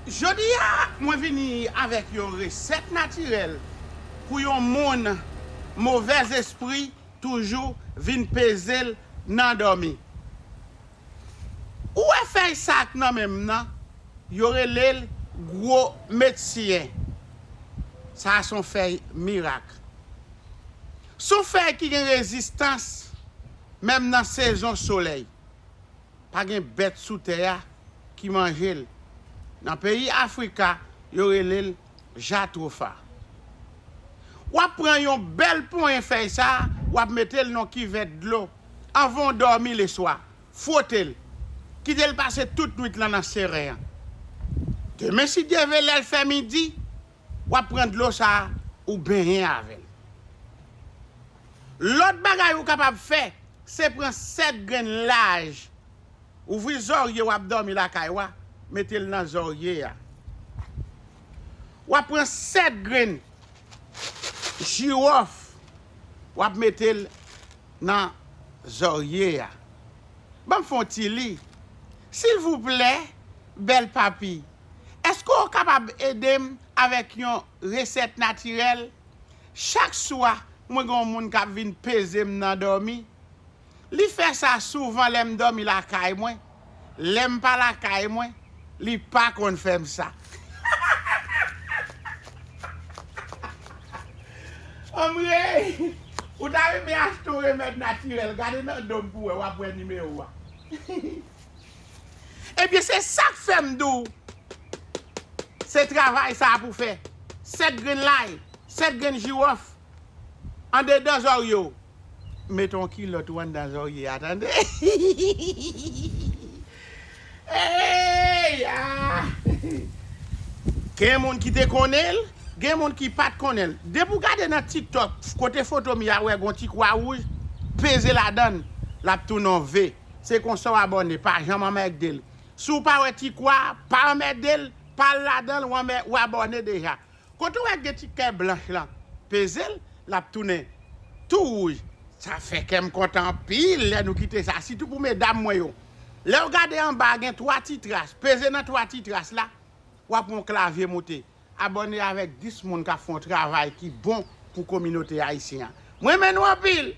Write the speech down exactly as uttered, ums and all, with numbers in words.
Jodi a, mwen vini avèk yon resèt natirèl pou yon moun movèzespri toujou vin peze l nan dòmi. Ou wè fèy sa k nan men m nan, yo rele l gwo medsyen. Sa a se yon fèy mirak. Se yon fèy ki gen rezistans, menm nan sezon solèy. Pa gen bèt sou tè a ki manje l. Nan peyi Afrika, yo rele l jatwofa. W ap pran yon bèl ponyen fèy sa a, w ap mete l nan kivèt dlo. Anvan w dòmi leswa, fwote l. Kite l pase tout nwit lan nan seren an. Demen, si Dye vle, lè l fè midi, w ap pran dlo sa a, ou benyen avè l. Lòt bagay ou kapab fè, se pran sèt grenn laj. Ouvri zòrye w ap dòmi lakay w a, mete l nan zòrye a. W ap pran sèt grenn jiwòf, w ap mete l nan zòrye a. Ban m fè yon ti li. Silvouplè, bèl papi, èske w kapab ede m avèk yon resèt natirèl? Chak swa, mwen gen yon moun k ap vin peze m nan dòmi. Li fè sa souvan lè m dòmi lakay mwen. Lè m pa lakay mwen, li pa konn fè m sa. Anmwey! Ou ta renmen achte yon remèd natirèl, gade nan do m pou wè, w ap wè nimewo a. Ebyen, se sa k fè m di w, se travay sa a pou fè. Sèt grenn lay, sèt grenn jiwòf, andedan zòrye w. Mete yon kilòt ou anndan zòrye a, tande. Ey, ah! Gen moun ki te konnen l, gen moun ki pa t konnen l. Depi w gade nan TikTok, kote foto m ye a, w wè gon ti kwa wouj, peze ladan l, l ap tounen yon V. Se konsa w abòne, pa janm anmède l. Si w pa wè ti kwa a, pa anmède l, pa al ladan l, w anmè-, w abòne deja. Kote w wè gen ti kè blanch lan, peze l, l ap tounen tou wouj. Sa fè kè m kontan anpil lè nou kite sa, sitou pou medam mwen yo. Lè w gade anba a gen twa ti tras, peze nan twa ti tras la, w ap wè yon klavye moute. Abòne avèk dis moun k ap fè yon travay ki bon pou kominote ayisyen an. Mwen renmen nou anpil!